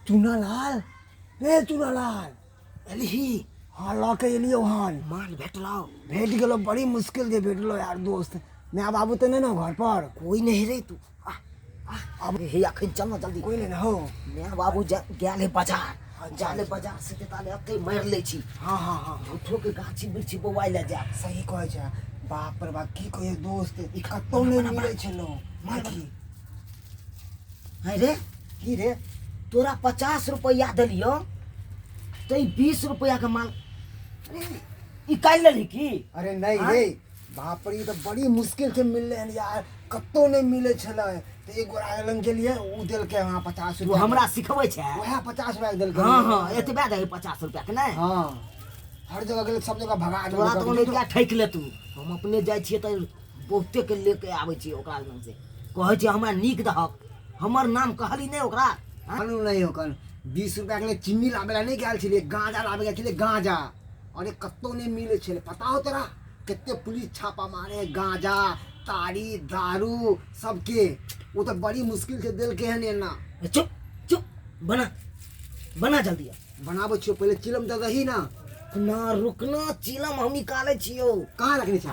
चुनालाल रे चुनालाल एलही। हाँ, लऽ के एलियौ हन। माल भेटलौ? भेट गेलो, बड़ी मुश्किल से भेटलो यार दोस्त। माय बाबू तऽ नहि ने घर पर? कोई नहीं रे। तू आ आ अब हे अखन चल ना जल्दी। कोई नहीं ने हो? माय बाबू गेल है बाजार। अच्छा, जाले अच्छा। बाजार से ताले अते मारि लै छी। हाँ हाँ हाँ झूठो के गाछी वृक्षी बौआइ लए जायब। सही कहै छै। बाप रे बाप, की कहियै दोस्त, ई कतौ नहि मिलै छलो। मार। देखी। है रे। की रे? तोरा 50 रुपया देलियो तऽ ई 20 रुपया के माल अरे, ई काल्हि लेलही की? अरे नहीं। आँय? रे बाप रे, ई तऽ बड़ी मुश्किल से मिललै हन यार, कतौ नहि मिलै छलै तऽ एक गोरा लग गेलियै, ओ देलकै हँ 50 तू रुपया। हमरा सिखबै छै? वएह 50 रुपया के देलकै। हँ हँ, एतबे दही 50 रुपया के नहि? हँ, हर जगह गेलै, सब जगह भगा तोरा देलकै। तऽ ओनाहिते ठकि ले तू। हम अपने जाइ छियै तऽ बहुते के लेके आबै छियै ओकरा लग से, कहै छियै हमरा नीक दहक, हमर नाम कहली नहि ओकरा, आँय? मालूम नहीं ओकर 20 रुपया के लिए चीनी लाबे ला नहीं गेल छलियै, गांजा लाबे गेल छलियै गांजा। अरे कतौ नहीं मिले छलै। पता हो तोरा कते पुलिस छापा मारे गांजा ताड़ी दारू सबके? ओ तऽ बड़ी मुश्किल से देलकै हन एना। चुप चुप, बना बना जल्दी। बनाबै छियौ, पहिले चिलम दऽ दही ना। ना, रुकना, चिलम हम निकालै छियौ। कहाँ रखने छ?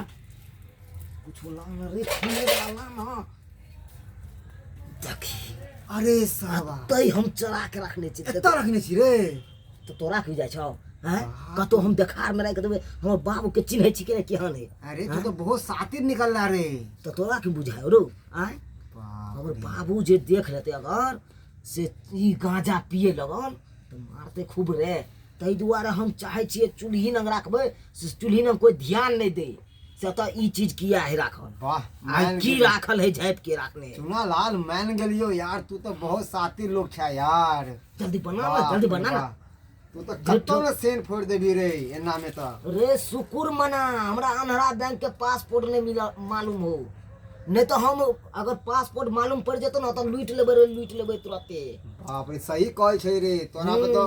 कुछो लान रे, छीने वाला लान। हँ, देखी। अरे साहबा, तै हम चोरा के रखने छी। एतऽ रखने छी रे? तऽ तोरा की जाइ छौ? हैं? बाप। कतौ हम देखार में राखि देबै? हमर बाबू के चिन्है छी के केहन है। अरे तू तो बहुत सातिर निकलला रे। तऽ तोरा की बुझाय रौ? आँय? बाप हमर रे। बाबू जे देख लेतै अगर से ई गांजा पिए लगन तऽ मारतै खूब रे। ताहि दुआरे हम चाहै छियै चूल्ही लग राखबै से चूल्ही लग कोइ ध्यान नहि दै से तऽ ई चीज किया है राखल। वाह। आ मान की गेलियौ। राखल है, झाँपि के राखने है। चुना लाल, मान गेलियो यार, तू तो बहुत सातिर लोग छै यार। जल्दी बना ना। बाप जल्दी रे बना ना। बाप। तू तो कतौ ने सेन फोड़ देबी रे एना में तो। रे शुक्र मना हमरा अनहरा बैंक के पासपोर्ट नहीं मिला मालूम हो, नहीं तो हम अगर पासपोर्ट मालूम पड़ जेतो ना तो लूट लेबै रे, लूट लेबै तुरते। बाप रे, सही कहै छै रे, तोरा पे तो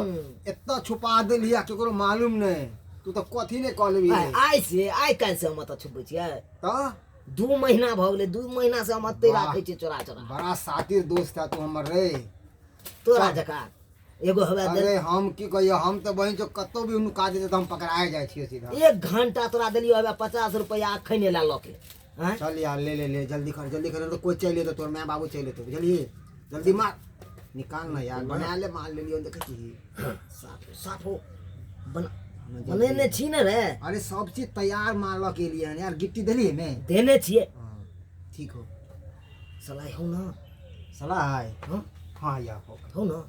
एतना छुपा देली आ केकरो मालूम नहीं, तू तो कथी ने कह लेबी रे। आइ से आइ काल्हि से हम एतऽ छुपबै छियै? तऽ 2 महीना भऽ गेलै, 2 महीना से हम एतै वाह। राखै छियै चोरा चोरा। बड़ा सातिर दोस्त है तू हमर रे। तोरा चल। जकाँ एगो हवा दे। अरे हम की कहियो, हम तऽ बहिन जो कतौ भी नुका देते तऽ हम पकड़ाए जाइ छियै सीधा। 1 घंटा तोरा देलियो हवे 50 रुपया अखन ला लऽ के, आँय? चल यार, ले ले ले, जल्दी कर जल्दी कर, तो कोई चल तो तोर my बाबू चल तो बुझलिए। जल्दी मार निकाल ना यार, बना ले माल ले लियो, देखै छी। साफ साफ हो, बना बनेने छी ने रे? अरे सब चीज तैयार माल लऽ के एलियै हन यार। गिट्टी देलियै ने? देने छियै। हाँ, ठीक हो। सलाह हो ना? सलाह है। हाँ। हाँ यार, हो। हो ना,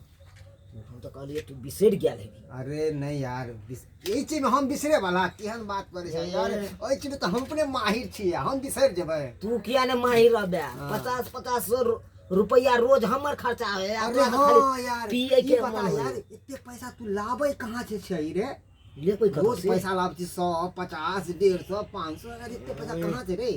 हम तऽ कहलियै तू बिसरि गेल हेबी। अरे नहीं यार, एहि चीज में हम बिसरे वाला केहन बात करै छै यार? एहि चीज में तऽ हम अपने माहिर छियै, हम बिसरि जेबै? तू किया ने माहिर रहबे? हाँ। 50 50 रुपया रोज हमर खर्चा होय आ अरे तोरा तऽ हाँ खाली यार, पिए ई के बता मन यार, होय। एते पैसा तू लाबै कहाँ छै छै रे? लेबै कतऽ रोज से? पैसा लाबै छी 100, 50, 150, 500, यार एते पैसा कहाँ छै रे?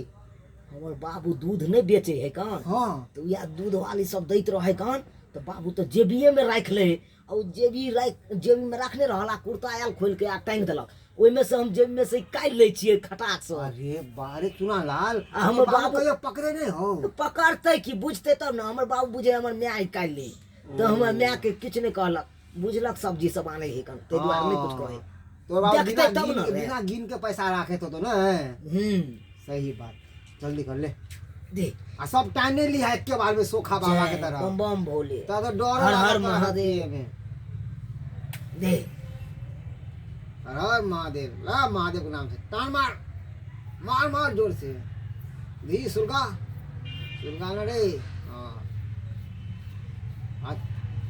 हमर बाबू दूध नहि बेचै है कान? हाँ। तऽ उएह दूध वाली सब दैत रहै कान, तऽ बाबू तऽ जेबिए में राखि लै आ ओ जेबी राखि जेबीमे राखने रहल आ कुर्ता आयल खोलि के आ टाँगि देलक ओहिमे से, हम जेबीमे से काटि लै छियै खटाक से। अरे बारे चुना लाल, आ हमर बाबू बाबू- कहियो पकड़े नहीं हो? पकड़तै की, बुझतै तब ने। हमर बाबू बुझे हमर माय काटि लै तऽ हमर मायके किछु नहि कहलक, बुझलक सब्जी सब आनै है कन, ताहि दुआरे नहि किछु कहै। तो बाबू देखतै बिना तब गिन ने के रे। बिना गिन के पैसा राखे तो ना। हूँ। सही बात, जल्दी कर ले। दे। आ सब टाइम नहीं लिया एक बार में सोखा बाबा के जय तरह। बम बम भोले। तो तो डर हर हर लागत रहत महादेव। में। दे। हर हर महादेव, ला महादेव के नाम से टान मार मार मार जोर से, धी सुलगा सुलगा ना रे। हाँ हाँ,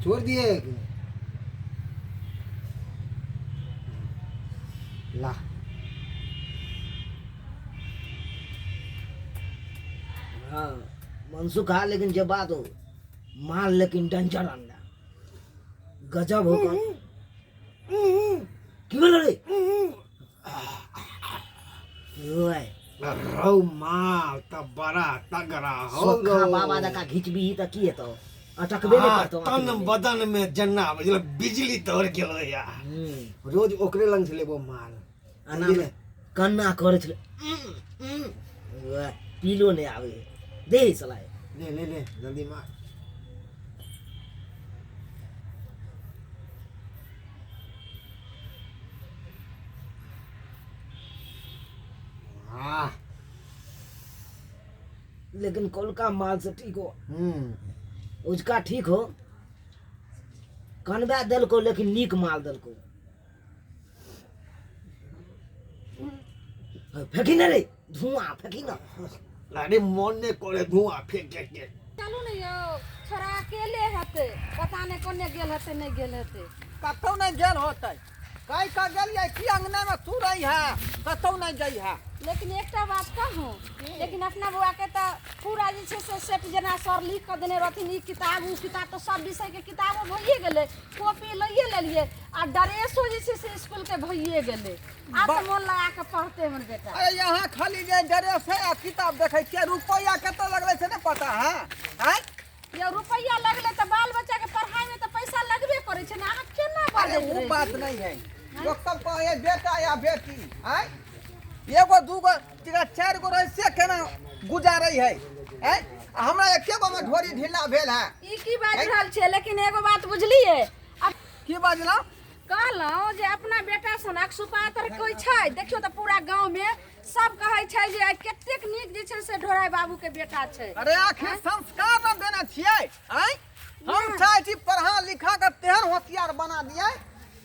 छोड़ दिए ला। हाँ मनसुख, हा लेकिन जे बात हो माल लेकिन डेंजर अंडा गजब हो कन। की भेल रे? ओए। रौ माल तऽ बड़ा तगड़ा हो। सोखा रौ। बाबा जकाँ घिचबीही तऽ की हेतौ? अटकबे नहि आ, करतौ तन आँखिमे। बदन में जेना बुझल बिजली दौड़ गेलो यार। रोज ओकरे लग से लेबो माल। एना मे कन्ना करै छलै, उएह, पीलो नहि आबै दे सलाह। ले ले ले, जल्दी मार। लेकिन कौलका माल से ठीक हो। उजका ठीक हो, कनबा देलको लेकिन नीक माल देलको। फेंकी ना रे धुआं, फेंकी ना। अरे मन ने करे धुआं फेंके के। चलू ने यौ, छोरा अकेले हेतै, पता नहि कोने गेल हेतै, नहि गेल हेतै। कतौ नहि गेल होतै, कहि कऽ गेलियै कि अंगनामे तू रही है, कतौ नहि जाइ है। लेकिन एकटा बात कहूँ, लेकिन अपना बौआके तऽ पूरा जे छै से सेट जेना सर लिख कऽ देने रहथिन, ई किताब ओ किताब, तऽ सब विषयके किताबो भइए गेलै, कॉपी लइए लेलियै आ ड्रेसो जे छै से इसकुलके भइए गेलै। आब तऽ मोन लगा कऽ पढ़तै हमर बेटा। अरे यहाँ खाली जे ड्रेस है आ किताब देखै छियै, रुपैआ कतऽ लगलै से नहि पता है। आँय यौ रुपैआ लगलै तऽ बाल बच्चाके पढ़ाइमे तऽ पैसा लगबे करै छै ने, अहाँ केना अरे बाजैत ओ रहै बात छी? नहीं है, लोग सब कहे है बेटा या बेटी, आँय एगो दूगो तीन चारि गो रहे से केना गुजारै है। आँय आ हमरा एके गो में ढोरी ढीला भेल है। ई की बाजि रहल छियै? लेकिन एगो बात बुझलियै? अब की बजलहुँ? कहलहुँ जे अपना बेटा सनक सुपात्र कोइ छै? देखियौ तऽ पूरा गाँवमे सब कहै छै जे आइ कतेक नीक जे छै से ढोराइ बाबूके बेटा छै। अरे आखिर संस्कार न देने छियै। आँय हम चाहै छी पढ़ा लिखा के तेहन होशियार बना दियै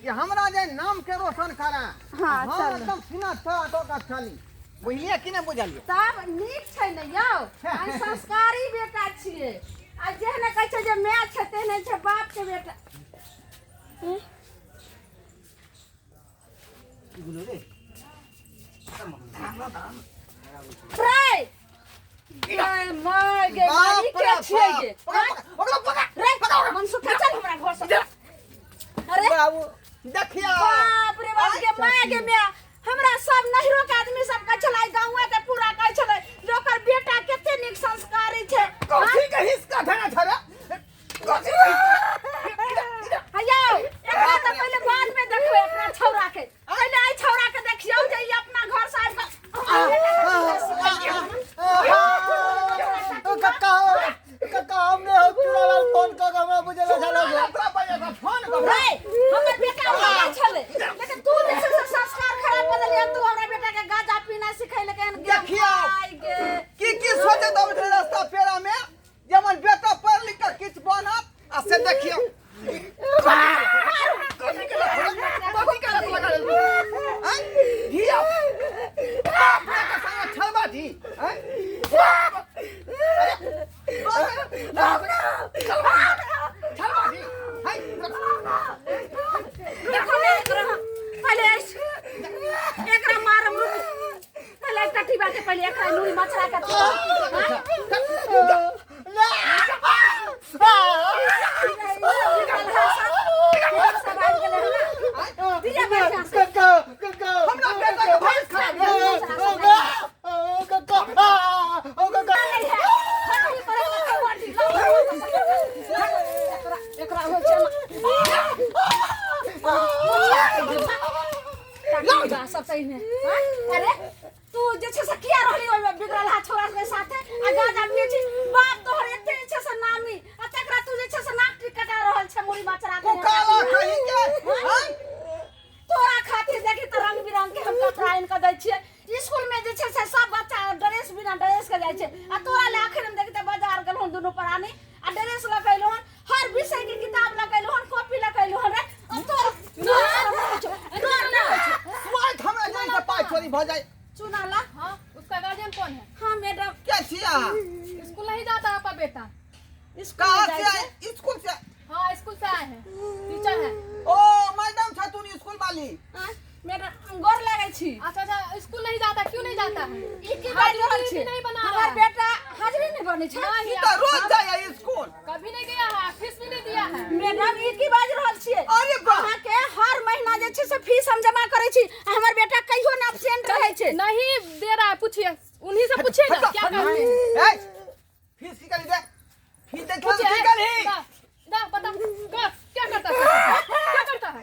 कि हमरा जे नाम के रोशन करा। हाँ, हम चलू। एकदम सीना चौड़ा कऽ के चली, बुझलियै कि नहि बुझलियै? तब नीक छै ने यौ, आइ संस्कारी बेटा छियै। आ जेहने कहै छै जे माय छै तेहने छै बाप के बेटा। रे गे my गे my, ई बाप के रे छियै बाप। गे? ओकरा पकड़, रे मनसुख चल हमरा घर से। अरे बाबू देखिया, बाप रे बाप गे my गे my, हमरा सब नहिरो के आदमी सब कहै छलै, गाँव के पूरा कहै छलै जे ओकर बेटा कते नीक संस्कारी छै। कथी के हिसका धरा छरे? कथी के हिसका? हयौ एकरा तऽ पहिले बाद में देखबै अपना छौड़ा के, पहिले एहि छौड़ा के देखियौ जे ई अपना घर से आबि कऽ कक्का कक्का हमने हो चूड़ालाल फोन कऽ के हमरा बुझेला छल तोरा पर एगो फोन कऽ रे हमर बेटा भले छलै, लेकिन तू जे छै से संस्कार खराब कऽ देलियै। तू हमरा बेटा के गांजा पीना सिखेलकै हन। गे देखियौ। My गे। की की सोचैत अबैत रहे रास्ता पेड़ा में जे हमर बेटा पढ़ लिख कऽ किछु बनत, आ से देखियौ कथी के लत कथी के लत लगा लेलकै? आँय? धिया बाप रे के संगे छलबाजी, आँय? अरे, बाप रे, छलबाजी, हाय, देखो ने एकरा, पहिले एकरा मारम, रुक पहिले टटीबा के, पहिले एकरा नूरी मचरा के। कक्का कक्का हमरा बेटा के भैंस खराब भेल। कक्का ओ कक्का एकरा होइ छै सब सही में। अरे तू जे छै से किया रहली ओहिमे बिगड़ल हा छोरा के साथे आ गांजा पिए छी? बाप तोहर एते जे छै से नामी आ तकरा तू जे छै से नाक टिक कटा रहल छै मुड़ी मचरा के। कुकाला कहीं के, आँय? तोरा खातिर देखी तऽ रंग बिरंग के हम कपड़ा आनि कऽ दै छियै। स्कूल में जे छै से सब बच्चा ड्रेस बिना ड्रेस के जाइ छै आ तोरा लए अखन हम देखी तऽ बाजार गेलहुँ दुनू प्राणी आ ड्रेस लऽ के अयलहुँ हन, हर विषय के किताब लऽ के अयलहुँ हन, कॉपी लऽ के अयलहुँ हन। रे आ तोरा तोरा नहि होइ छौ, तोरा नहि होइ छौ। स्वार्थ हमरा जाहि से पाइ चोरी भऽ जाइ। चुना ला। हाँ, उसका गार्जियन कौन है? हाँ मैडम। के छियै अहाँ? स्कूल नहीं जाता आपका बेटा? स्कूल कहाँ जाइ से छै। आए? स्कूल से? हाँ स्कूल से आए हैं, टीचर है। ओ मैडम छथुन स्कूल वाली। आँय, मैडम गोर लागै छी। अच्छा अच्छा, स्कूल नहीं जाता, क्यों नहीं जाता है? ई की बाजि रहल हाजिरी छी? नहीं बना हमर रहा है। बेटा हाजिरी नहीं बनै छै? नहीं, ई तऽ रोज जाइए स्कूल। कभी नहीं गया है, फीस भी नहीं दिया है। मैडम ई की बाजि रहल छियै? अरे बा। अहाँके हर महीना जे छै से फीस हम जमा करै छी आ हमर बेटा कहियो ने एबसेंट रहै छै। नहीं दे रहा है, पूछिए उन्हीं से, पूछिए ना क्या करते हैं। ए, फीस की करी दे, फीस दे, पूछिए, की करी? दा, दा, बता कर, क्या करता है, क्या करता है?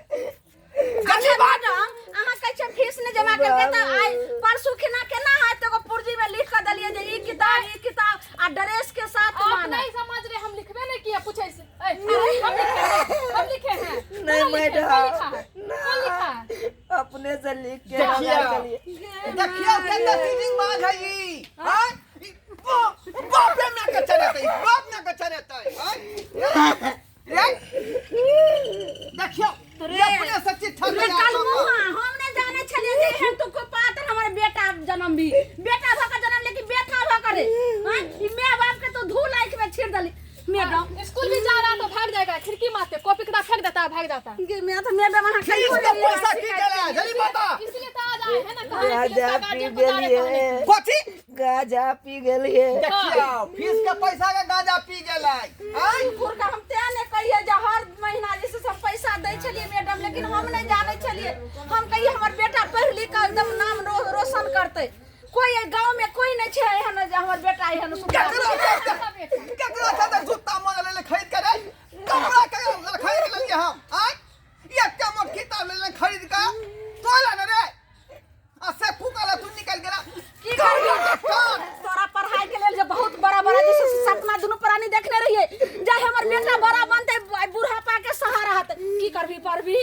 अच्छा मैडम अहाँ कहै छियै फीस नहि जमा करके, तऽ आइ परसू खिना केना हैत? एगो पुर्जी में लिख कऽ देलियै जे ई किताब ई किताब आ ड्रेस के साथ। आप मानत। नहीं समझ रहे, हम लिखबे नहीं किया। पूछे से ए, हम लिखे हैं, हम लिखे हैं। नहीं कौन लिखे? मैडम। कौन लिखा है, कौन लिखा है? अपने से लिख के देखिए। हमरा चलिए। देखियौ केते सीटिंग बाज है ई, आँय? बापे माय के चढ़ेतै, बाप माय के चढ़ेतै। आँय? रे, देखियौ रे, अपने से चिट्ठा रे लगा कल कऽ। मुहा हम नहीं जाने छलिए जे एहन तो को पात्र हमर बेटा जन्म भी बेटा भ के जन्म लेकिन बेटा भ करे हां ई my बाप के तो धूल आंख में छीर दली मैडम स्कूल भी जा रहा तो भाग जाएगा, खिड़की मारते कॉपी किताब फेंक देता है, भाग जाता है। गे मैं तो मैडम अहाँ फीस के पैसा की गेलै जल्दी बता। इसलिए तो आज आए हैं ना, कहानी के लिए गाजा उसका पी गार्जियन को जा रहे गेलिए। कहानी। कथी? गाजा पी गेलिए। देखियौ फीस के पैसा के गांजा पी गेलै। आँय? कुकुर का हम तें ने कहिए जे हर महीना जैसे सब पैसा दै छलिए मैडम, लेकिन हम नहीं जाने छलिए। हम कहिए हमर बेटा पढ़ लिख के एकदम नाम रोशन करते। कोई एहि गांव में कोई नहीं छै एहन जे हमर बेटा एहन सुन्दर। केकरो से जूता मोजा लेले खरीद के रे, कपड़ा के खरीद के लेलिए हम। आँय? एकटा मोट किताब लेले खरीद के तोला ने रे, आ से फूकल तू निकल गेला। की करबी? तोरा पढ़ाई के लेल जे बहुत बड़ा बड़ा जैसे सपना दुनू प्राणी देखने रहिए जे हमर बेटा बड़ा बनते बुढ़ापा के सहारा हत। की करबी पढ़बी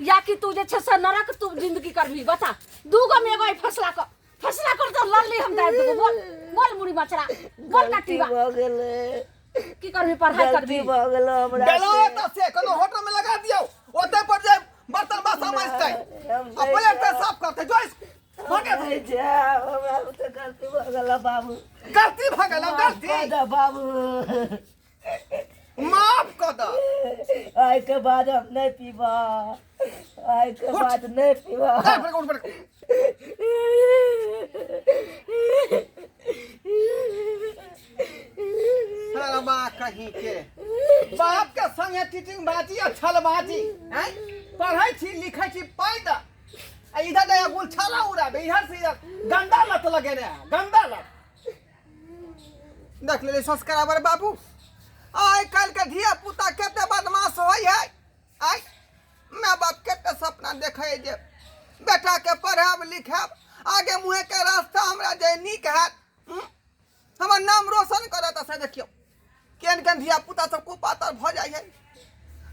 या कि तू जे छै से नरक तू जिंदगी करबी? बता, दूगो में एगो फसला क फसला कर तो लड़ली हम दाइ दूगो। बोल बोल मुड़ी मचरा बोल गलती काटीबा। भऽ गेलै। की करबी पढ़ाई गलती करबी? भऽ गेलै हमरा गेलो से। तऽ से कोनो होटल में लगा दियौ, ओतै पर जे बर्तन बासन माजतै हम आ प्लेट ते साफ करतै। जो हम नहि जायब, हमरा बुते गलती भऽ गेलै बाबू। गलती भऽ गेल, गलती माफ कऽ दऽ बाबू, माफ कऽ दऽ। आइ के बाद हम नहि पीबा, आइ के बाद नहि पीबा। उठ, उठ, उठ। सरबा कहीं के बाप के संगे टीचिंग बाजी आ छलबाजी। हैं, पढ़ै छी लिखै छी पाइ दऽ आ इधर जाय गुलछाला उड़ाबे, इधर से इधर गंदा लत लगेने है, गंदा लत। देख लेली सब्सक्राइबर बाबू, आइ काल्हि के धिया पुता कते बदमाश होइ है। आइ माय बाप कते सपना देखै जे बेटा के पढ़ायब लिखायब, आगे मुँहे के रास्ता हमरा जे नीक हैत, हमर नाम रोशन करत। से देखियौ केहन केहन धिया पुता सब कुपातर भऽ जाइ है,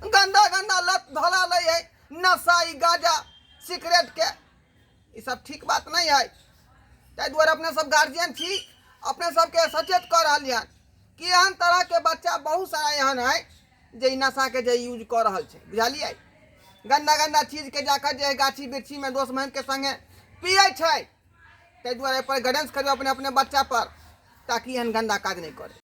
गंदा गंदा लत धरा लै है, नशा ई गांजा सिगरेट के। ई सब ठीक बात नहीं है। ताहि दुआरे अपने सब गार्जियन छी, अपने सबके सचेत कऽ रहलियै हन कि एहन तरहके बच्चा बहुत सारा एहन है जे ई नशाके जे यूज कऽ रहल छै, बुझलियै? गंदा गंदा चीजके जाकऽ जे गाछी वृक्षीमे दोस्त महिमके सङ्गे पियै छै। ताहि दुआरे एहिपर गाइडेंस करियौ अपने अपने बच्चा पर, ताकि एहन गंदा काज नहि करै।